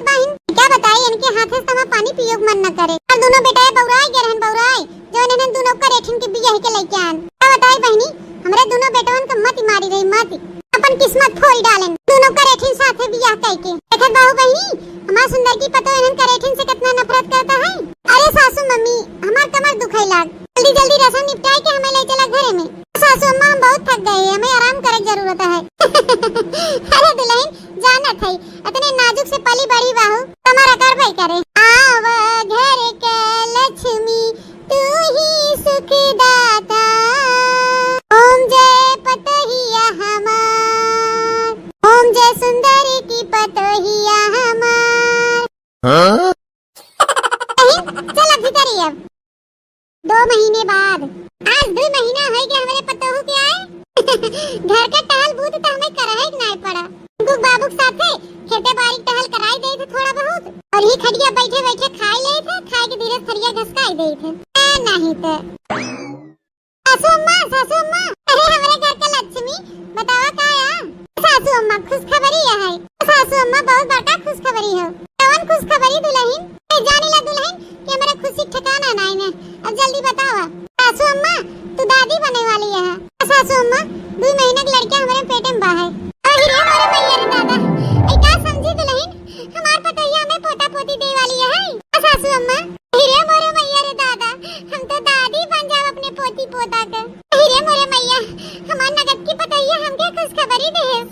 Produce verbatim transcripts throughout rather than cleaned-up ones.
बहिन, का बताई, इनके हाथे से त हमार पानी पियो के मन न करे। और दुनो बेटा बउराई गए रहन, बउराई, जौन इन्हन दुनो करेठिन के बियाह के लइके आन। का बताई बहिनी, हमरे दुनो बेटवन के मति मारी रही, मति। अपन किस्मत फोरी डालेन, दुनो करेठिन साथे बियाह कइके। देखत बाहू बहिनी, हमार सुंदर की पतो इन्हन करेठिन से कितना नफरत करता है। अरे सासू मम्मी, हमार कमर दुखाई लाग, जल्दी जल्दी रसम निपटाई के हमें ले चला घरे में। सासू अम्मा, हम बहुत थक गए, हमें आराम करे के जरूरत है। अरे दुल्हन, जानत है, इतने नाजुक से पली बड़ी बाहू, कमर अकड़बे करे। आव घर के लक्ष्मी, तू ही सुखदाता। ओम जय पतोहिया हमार, ओम जय सुंदरी की पतोहिया हमार। हाँ? चल अब भीतर ही अब। दो महीने बाद। आज दुइ महीना होइ गए हमरे पतोहू के आए। घर का टहल बूत त हमें करहे के नाय पड़ा। गुक बाबू के साथे खेते बारी टहल कराई देई थे थोड़ा बहुत, और ही खटिया बैठे बैठे खाई लेई थे, खाए के धीरे थरिया घसकाई देई थे। ए, नहीं तो। सासू अम्मा, सासू अम्मा, अरे हमरे घर का लक्ष्मी, बतावा का या? सासू अम्मा, खुशखबरी है। सासू अम्मा, बहुत बड़का खुशखबरी है। कवन खुशखबरी दुल्हन? ए, जानी ला दुल्हन कि हमरे खुशी के ठिकाना नाई ने। अब जल्दी बतावा। सासू अम्मा, तू दादी बने वाली है। सासू अम्मा, दुइ महीना के लड़का हमरे पेटे में बा है। अरे रे मोरे मैया रे दादा, ए का समझी दुल्हन? हमार पतोहिया हमें पोता पोती दे वाली है। सासू अम्मा, अरे मोरे मैया रे दादा, हम तो दादी बन जाब अपने पोती पोता के। अरे मोरे मैया, हमार नगद की पतोहिया हमके खुशखबरी देहेस।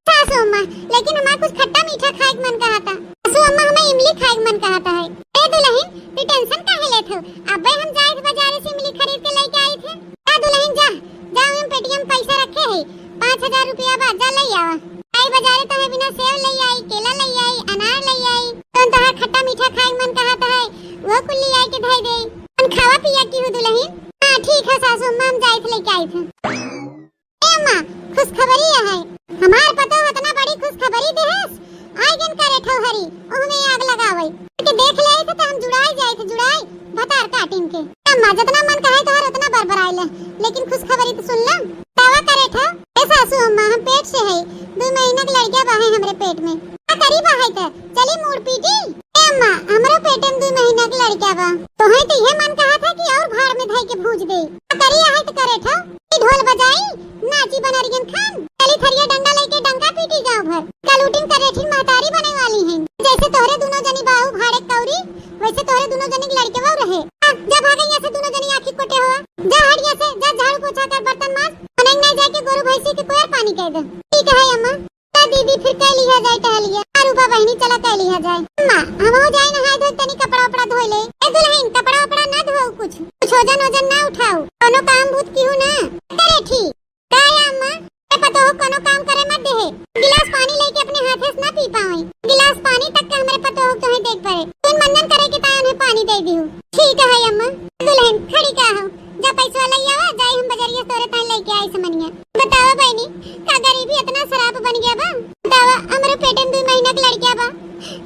सासू अम्मा, लेकिन हमार कुछ खट्टा मीठा खाए के मन कहता। सासू अम्मा, हमें इमली खाए के मन कहता है। ए दुल्हन, तू tension काहे लेत हो? अबे हम जाए थे बाजारे से इमली खरीद के लेके आई थे। जा दुल्हन जा, जा, हम पेटिया में पैसा रखे है, पाँच हजार रुपया बा, जा ले आवा। आई बाजारे तो है, बिना सेव ले आई, केला ले आई, अनार ले आई, तो तोहार खट्टा मीठा खाए के मन कहता है, वो कुल ले आई के धई दे। हम खावा पिया की हो दुल्हन। हाँ ठीक है सासू अम्मा, हम जाए थे लेके आई थे। ए अम्मा, खुशखबरी है। हमार पतोह इतना बड़ी खुशखबरी देहस, आइ गन करे ठौहरी, ओहमे आग लगावै। के देख लेइत त हम जुड़ाई जाइत, जुड़ाई, भतार काटिन के। अम्मा, जतना मन कहे तोहर उतना बरबराइ ले, लेकिन खुशखबरी त सुन ल। दावा करे ठौ, ए सासू अम्मा, हम पेट से है, दुइ महीना के लड़किया बाहे हमरे पेट में। का करी बाहे त, चली मूड़ पीटी? ए अम्मा, हमरो पेट में दुइ महीना के लड़किया बा। तोहे त इहे मन कहा था कि और भाड़ में धई के भूज दे। का करी आहे त करे ठौ, ई ढोल बजाई, नाची बनरियन खान, चली थरिया डंडा लेके डंका पीटी गाँव भर। कल उठिन करेठिन महतारी बने वाली हैं। जैसे तोहरे दुनो जनी बाहू भाड़े कौरी, वैसे तोहरे दुनो जनी के लड़के बहू रहे। आ, जा भागे यहाँ से दुनो जनी आँखी कोटे हुआ। जा हट यहाँ से, जा झाड़ू पोछा कर बर्तन माज, ओने ना जाके गोरू भैंसी के कोयर पानी कह दे। ठीक है अम्मा। का दीदी फिर कह लिहा जाए टहलिया? आ रूपा बहिनी चला कह लिहा जाए। अम्मा, हम हो जाए नहाए धोए तनी कपड़ा उपड़ा धोए ले। ए दुल्हन, कपड़ा उपड़ा ना धोओ कुछ। कुछ ओजन ओजन ना उठाओ। कोनो काम भूत की हो ना। करे ठीक। का या अम्मा? ए पतोह कोनो काम करे मत देहे। गिलास पानी लेके अपने हाथे से ना पी पावे। गिलास पानी तक के हमरे पतोह तोहे देख पड़े। तुम मंजन करे के ताय उन्हें पानी दे दिहु। ठीक है अम्मा। दुल्हन खड़ी का हो? जा पैसवा ले आवा, जाई हम बजरिया तोरे ताई लेके आई समनिया। बतावा बहिनी, का गरीबी इतना सराप बन गया बा? बतावा, हमरो पेट में दुइ महीना के लड़किया बा,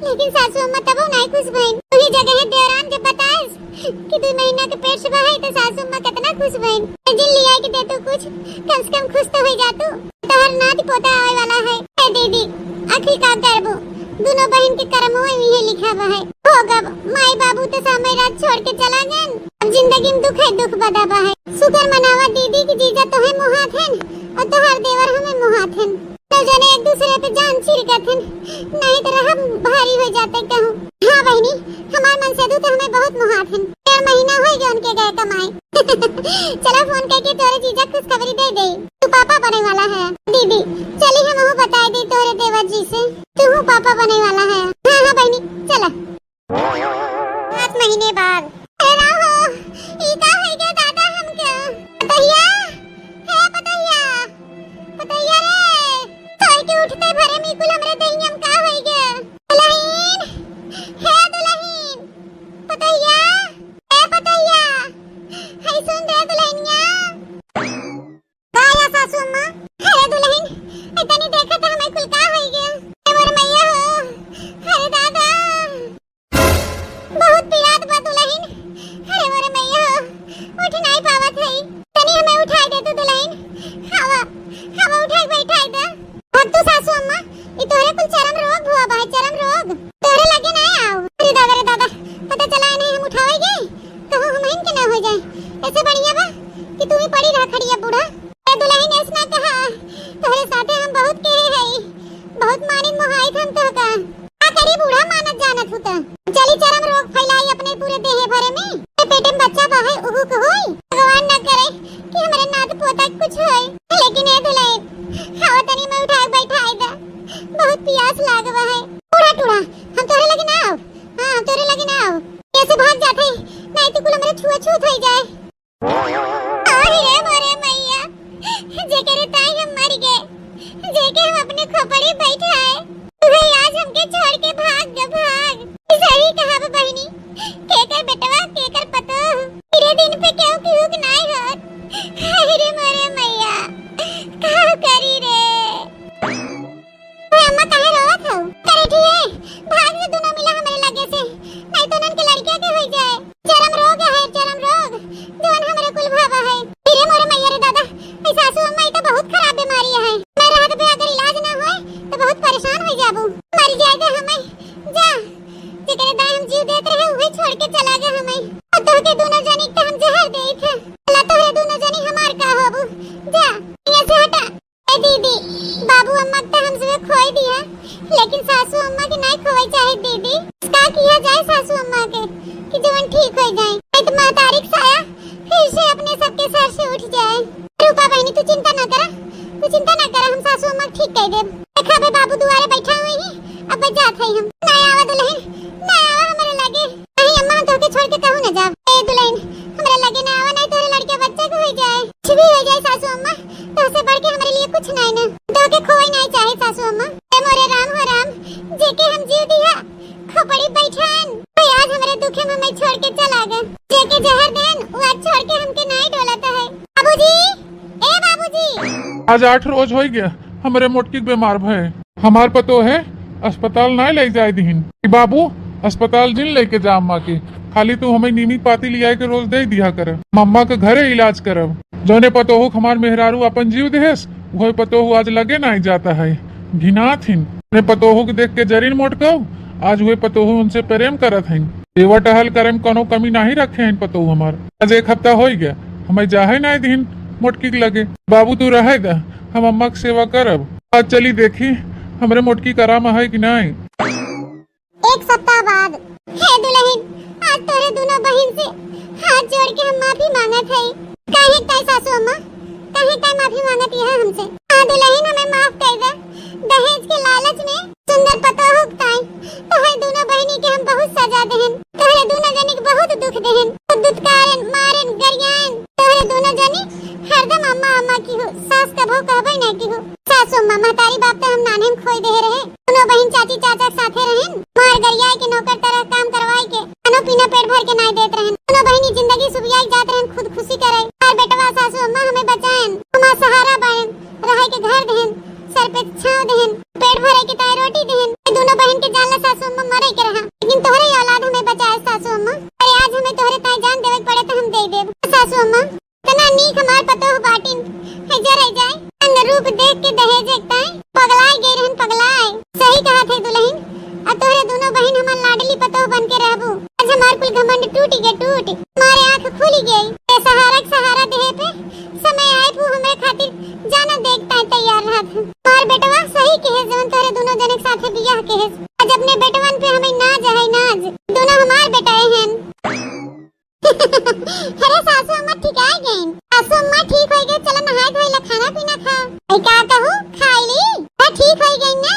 लेकिन सासू अम्मा तबो नाई खुश भइन। वही जगह है देवरान जब बताइस कि दुइ महीना के पेट से बा है, तो सासू अम्मा कितना खुश भइन। जिन लिया के दे तू कुछ, कम से कम खुश तो हो जा तू। तोहर नाती पोता आवे वाला है। ए दीदी, आखिर का करबो, दुनो बहिन के करमवा में इहे लिखा बा है। हो गब, माई बाबू तो सामने रात छोड़ के चला गन। अब जिंदगी में दुख है, दुख बदा बा है। शुक्र मनावा दीदी की जीजा तोहे मोहात हन और तोहार देवर हमें मोहात हन। तो जने एक दूसरे पे जान छिड़कत हन, नहीं तो रहब भारी हो जाते कहूँ। हाँ बहिनी, हमार मनसेधू तो हमें बहुत मोहात हन। डेढ़ महीना हो गया उनके गए कमाए। चला फोन करके तोरे जीजा खुशखबरी दे दे। तू पापा बने वाला है। दीदी, चली हम वो बताए दे तोरे देवर जी से। तू हूँ पापा बने वाला है। हाँ, हाँ बहिनी, चला। सात महीने बाद। हे राहो, ई का होइ गया दादा हमके? पतोहिया, हे पतोहिया, पतोहिया रे, सोए के उठते भरे में कुल हमरे दहिया में का होइ गया? दुलहिन, हे दुलहिन, पतोहिया, हे पतोहिया, हई सुन रे दुलहिनिया। का या सासू अम्मा? अरे दुलहिन, ए तनी देखा त हमें कुल का होइ गया? ए मोर मैया हो, चरम रोग हुआ बा, चरम रोग। तोहरे लगे ना आओ। अरे दादा रे दादा, पता चला है नहीं हम उठावे गए, कहूँ हमहिन के ना हो जाए। ऐसे बढ़िया बा कि तू ही पड़ी रहा खड़िया बूढ़ा। ए दुलहिन, ऐस ना कहा, तोहरे साथे हम बहुत केहे हई, बहुत मानित मोहाइत हम तोहका। का करी बूढ़ा, मानत जानत हूँ त। चली चरम रोग फैलाई अपने पूरे देह भरे में। ए पेटे में बच्चा बा है, उहू के होई। भगवान ना करे कि हमरे नात पोता के कुछ होई। लेकिन ए दुलहिन, हवा तनी में उठा के बैठाई दा, बहुत पियास लागवा है। बूढ़ा टूढ़ा, हम तोहरे लगे ना आओ। हाँ, हम तोहरे लगे ना आओ। कैसे भाग जात है, नहीं तो कुल हमरे छुआ छूत हो जाए। अरे मोरे मैया, जेकरे ताई हम मर गए, जेके हम अपने खोपड़ी बैठाए, उहे आज हमके छोड़ के भाग ग भाग। सही कहा बा बहिनी, केकर बेटवा, केकर पतोह, तेरे दिन पे केहू केहू के नाई होत। अरे मोरे मैया, का करी रे? ओए अम्मा, काहे रोवत हऊ? करे ठीक है, भाग से दोनों मिला हमरे लगे से, नहीं तो उनन के लड़किया के होई जाए। चरम रोग है, चरम रोग, जवन हमरे कुल भावा है। अरे मोरे मैया रे दादा, ई सासू अम्मा, ई तो बहुत खराब बीमारी है। मैं रहत पे अगर इलाज ना होए तो बहुत परेशान हो जाबू। मर जाए दे हमें, जा। जेकरे दाई हम जीव देत रहे, उहे छोड़ के चला गए हमें। अब तोहके दोनों जनी के हम जहर देई थे। अल्लाह, तोहरे दोनों जनी हमार का होबू? जा, यहाँ से हटा। ए दीदी, बाबू अम्मा के तो हम सबे खोई दिया, लेकिन सासू अम्मा के नहीं खोवे चाहे दीदी। का किया जाए सासू अम्मा के कि जवन ठीक हो जाए, नहीं तो महतारी के साया फिर से अपने सबके सर से उठ जाए। रूपा बहिनी, तू चिंता ना करा, तू चिंता ना करा, हम सासू अम्मा के ठीक कर देब। देखा बे, बाबू दुआरे बैठा हुए ही, अब जात है हम। ना आवा दुलहिन, ना आवा हमरे लगे। नहीं अम्मा, हम तोहके छोड़ के कहूँ ना जाब। ए दुलहिन, हमरे लगे ना आवा, नहीं तोहरे लड़के बच्चा के हो जाए, कुछ भी हो जाए सासू अम्मा, तोहसे बढ़ के हमरे लिए कुछ नहीं ना। तोहके खोई नहीं चाहे सासू अम्मा। ए मोरे राम हो राम, जेके हम जीव दिया, खोपड़ी बैठान, तो आज हमरे दुखे में हमें छोड़ के चला गए। जेके जहर देन, वो आज छोड़ के हमके नहीं डोलत है। बाबूजी, ए बाबूजी। आज आठ रोज हो गया हमरे मोटकी के बीमार भय। हमार पतो है, अस्पताल ना ले जाए दिहिन। कि बाबू, अस्पताल जिन लेके जा अम्मा के, खाली तू हमें नीमी पाती लियाए के रोज दे दिया कर, हम अम्मा के घरे इलाज करब। जौने पतोहू के हमार मेहरारू अपन जीव देहेस, वही पतोहू आज लगे ना जाता है, घिनात हिन। ने पतोहू के देख के जरिन मोटकऊ, आज वही पतोहू उनसे प्रेम करत हइन। सेवा टहल करे में कोनो कमी नाही रखे हइन पतोहू हमार। आज एक हफ्ता होई गया, हमें जाहे नाही दिहिन मोटकी के लगे। बाबू तू रहे दा, हम अम्मा के सेवा करब। आज चली देखी हमरे मोटकी कराम है कि नाही। एक सप्ताह बाद। हे दुलहिन, आज तोहरे दुनो बहिन से हाथ जोड़ के हम माफी मांगत हई। काहे ताई सासू अम्मा, काहे ताई माफी मांगत यह हमसे? हाँ दुलहिन, हमें माफ कर दे। दहेज के लालच में सुंदर पतोहू के ताई तोहरे दुनो बहिनी के हम बहुत सजा देहन, तोहरे दुनो जनी के बहुत दुख देहन, दुत्कारन, मारन, गरियान। तोहरे दुनो जनी हरदम अम्मा अम्मा किहू, सास कभो कहबे ना किहू। सासू अम्मा, महतारी बाप तो हम नान्हे में खोई देहे रहे। दुनो बहिन चाची चाचा के साथे रहेन। मार गरियाई के, नौकर तरह काम करवाई के, खानो पीना पेट भर के नाई देत रहेन। दुनो बहिनी जिंदगी सुबियाई जात रहेन खुद खुशी करे। हमार बेटवा सासू अम्मा हमें बचाएन, हमार सहारा बनेन, रहे के घर देहेन, सर पे छाँव देहेन, पेट भरे के ताई रोटी देहेन। ये दुनो बहिन के जान ला सासू अम्मा मरे के रहा, लेकिन तोहरे ही औलाद हमें बचाए सासू अम्मा। अरे आज हमें तोहरे ताई जान देवे के पड़े तो हम दे देब सासू अम्मा। इतना नीक हमार पतोह बाटिन, है जरे जाए। अंग रूप देख के दहेज एक ताई पगलाए गए रहन, पगलाए। सही कहा थे दुलहिन, आ तोहरे दुनो बहिन हमार लाडली पतोह बन के रहबू। आज हमार कुल घमंड टूट गए, टूट। हमारे आँख खुली गई। ते सहारा के सहारा देहे पे समय आए पू हमरे खातिर जानो देख ताई तैयार रहत। हमार बेटवा सही कहे, जवन तोहरे दुनो जने के साथे बियाह कहे। आज अपने बेटवन पे हमें नाज है, नाज। दुनो हमार बेटा हन। अरे सासू अम्मा ठीक आ गईन। सासू अम्मा ठीक हो गए, चलो नहाए धोए ला, खाना पीना खाओ। ए का कहू, खाई ली? हाँ, ठीक हो गई ना,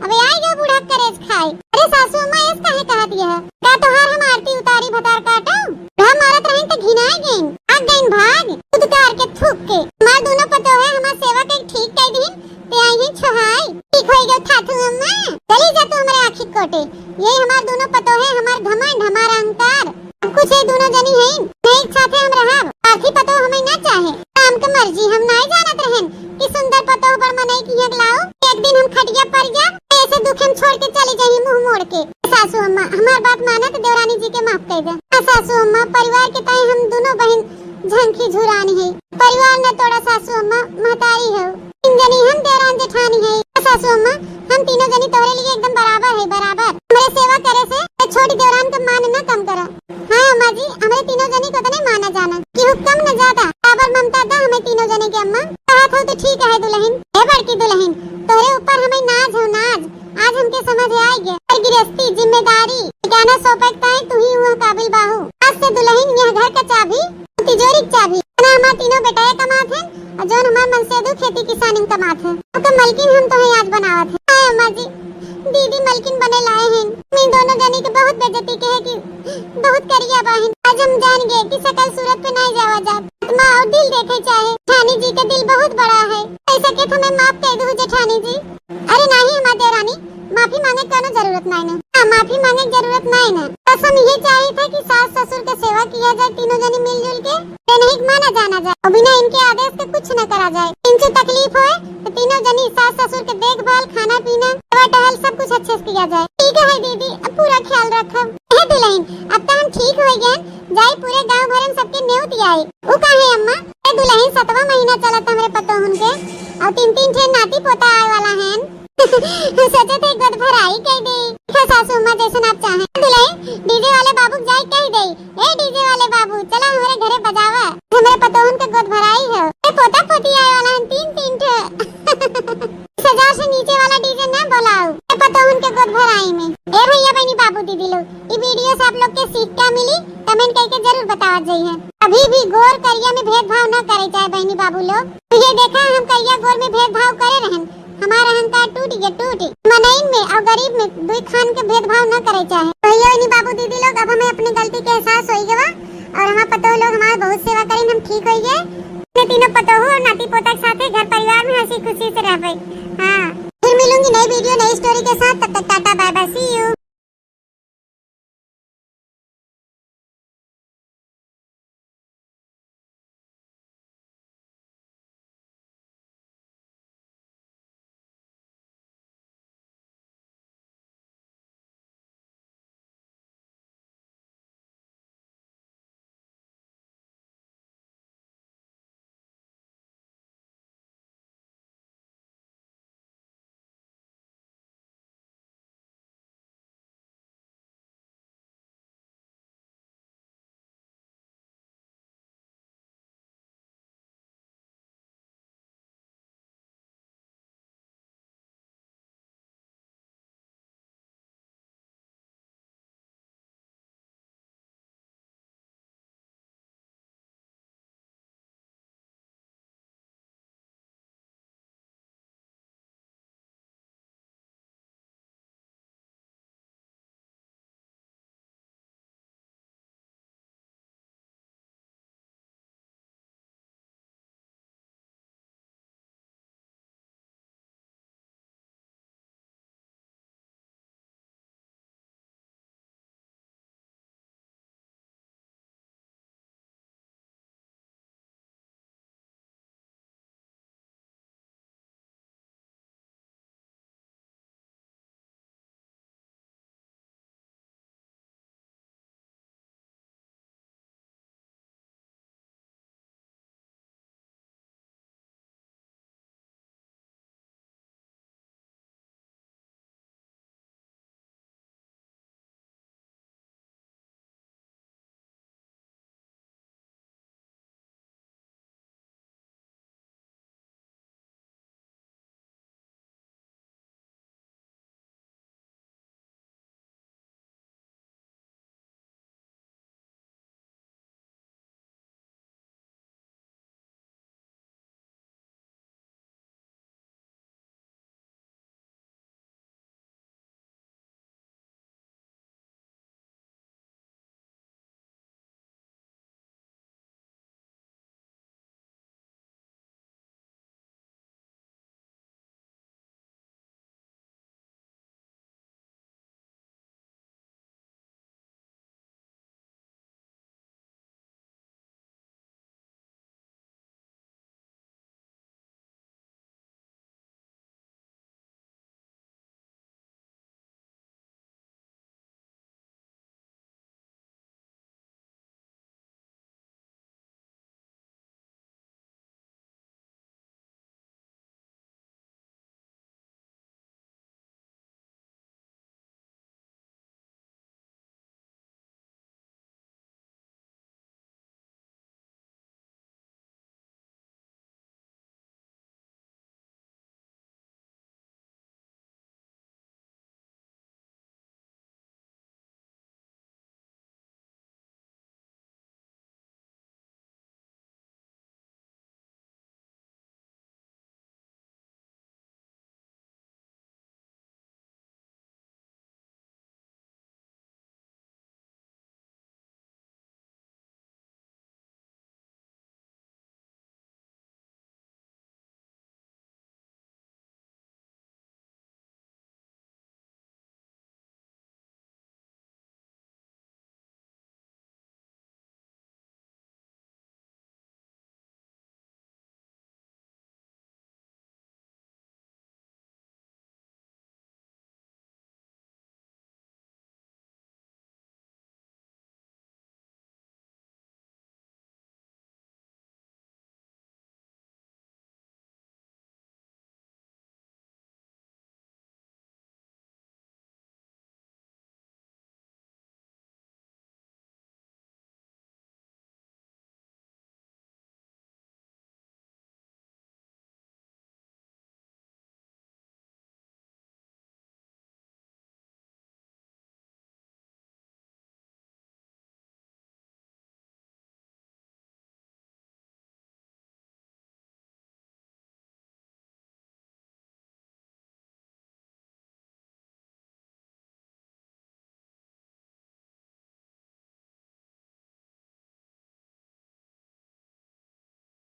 अब आ गयो बूढ़ा करेज खाए। अरे सासू अम्मा, ऐस काहे कहत यह? का तोहार हम आरती उतारी भतार काटो? हम मारत रहिन त घिनाए गईन, भाग गईन भाग, खुद कार के थूक के। हमार दोनों पतोह है, हमार सेवा के ठीक कह दीन, ते आई हैं छोहाई। ठीक हो गयो थाथू अम्मा, चली जा तू हमारे आँखी कोटे। यही हमार दोनों पतोह है, हमार घमंड, हमार अहंकार। अब कुछ ये दोनों जनी हैं, नहीं साथे हम रहब। आखी पतो हमें ना चाहे, राम के मर्जी, हम नाई जानत रहन कि सुंदर पतो बड़ मनई की हक लाओ। एक दिन हम खटिया पर जा, ऐसे दुख हम छोड़ के चली जाई मुंह मोड़ के। सासू अम्मा, हमार बात माना तो देवरानी जी के माफ कर दे। हाँ सासू अम्मा, परिवार के ताई हम दोनों बहन झंखी झुरानी है। परिवार न तोड़ा सासू अम्मा, महतारी है। तीन जनी हम देवरान जेठानी है। सासू अम्मा, हम तीनों जनी तोहरे लिए एकदम बराबर है, बराबर। हमरे सेवा करे से ए छोटी देवरान का मान ना कम करा। हाँ अम्मा जी, हमरे तीनों जनी को तो नहीं माना जाना कि हुक्म न ज्यादा, बराबर ममता दा हमें तीनों जने के अम्मा। कहत हो तो ठीक है दुलहिन। ए बड़की दुलहिन, तोहरे ऊपर हमें नाज हो नाज, आज हमके समझ आइ गया। पर गिरस्ती, जिम्मेदारी, ठिकाना सौंपे के ताई तू ही हुआ काबिल बाहू। आज से दुलहिन यह घर का चाबी, तिजोरी के चाबी। ना हमार तीनों बेटा ये कमात हैं, और जौन हमार मनसेदू खेती किसानी में कमात हैं। ओकर मलकिन हम तोहे आज बनावत हैं। हाय अम्मा जी, दीदी मलकिन बने लाए हैं। हम इन दोनों जनी के बहुत बेइज्जती के है कि बहुत करिया बाहिन। आज हम जान गए कि सकल सूरत पे नहीं जावा जात। आत्मा और दिल देखे चाहे। जेठानी जी के दिल बहुत बड़ा है। ऐसा के हमें माफ कर दो जेठानी जी। अरे नहीं हमार देवरानी, माफी मांगे के कोनो जरूरत नहीं ना। हाँ, माफी मांगे के जरूरत नहीं ना। बस हम ये चाहित है कि सास ससुर के सेवा किया जाए, तीनों जनी मिलजुल के। ते नहीं माना जाना जाए और बिना इनके आदेश के कुछ न करा जाए। इनसे तकलीफ होए तो तीनों जनी सास ससुर के देखभाल, खाना पीना, सेवा टहल सब कुछ अच्छे से किया जाए। ठीक है दीदी, अब पूरा ख्याल रखब। हे दुलहिन, अब तो हम ठीक हो गए, जाई पूरे गांव भर में सबके नेवत आई। उ काहे अम्मा? ए दुलहिन, सतवा महीना चलत हमरे पतोहुन के और तीन तीन ठे नाती पोता आए वाला हैं। सोचे थे गोद भराई कह दे। हे सासू अम्मा जैसन आप चाहें। दुलहिन, डीजे वाले बाबू के जाई कह दे, ए डीजे वाले बाबू, चला हमरे घरे बजावा। हमरे पतोहन के गोद भराई हो। ए पोता पोती आए वाला हन तीन तीन ठे। बीस हजार से नीचे वाला डीजे ना बोलाओ। ए पतोहन के गोद भराई में। ए भैया बहनी बाबू दीदी लोग, ई वीडियो से आप लोग के सीख का मिली, कमेंट करके जरूर बतावत जाइए। कभी भी गोर करिया में भेदभाव ना करे चाहे बहनी बाबू लोग। तो ये देखा हम करिया गोर में भेदभाव करे रहन, हमार अहंकार टूट गया, टूट। मनइन में और गरीब में दुई खान के भेदभाव न करे चाहे। भैया इन्हीं बाबू दीदी लोग, अब हमें अपनी गलती के एहसास हो गया और हमार पतोह लोग हमार बहुत सेवा करें, हम ठीक हो गए। अपने तीनों पतोह और नाती पोता के साथे घर परिवार में हंसी खुशी से रहबे। हाँ, फिर मिलूंगी नई वीडियो, नई स्टोरी के साथ। तब तक टाटा, बाय बाय, सी यू।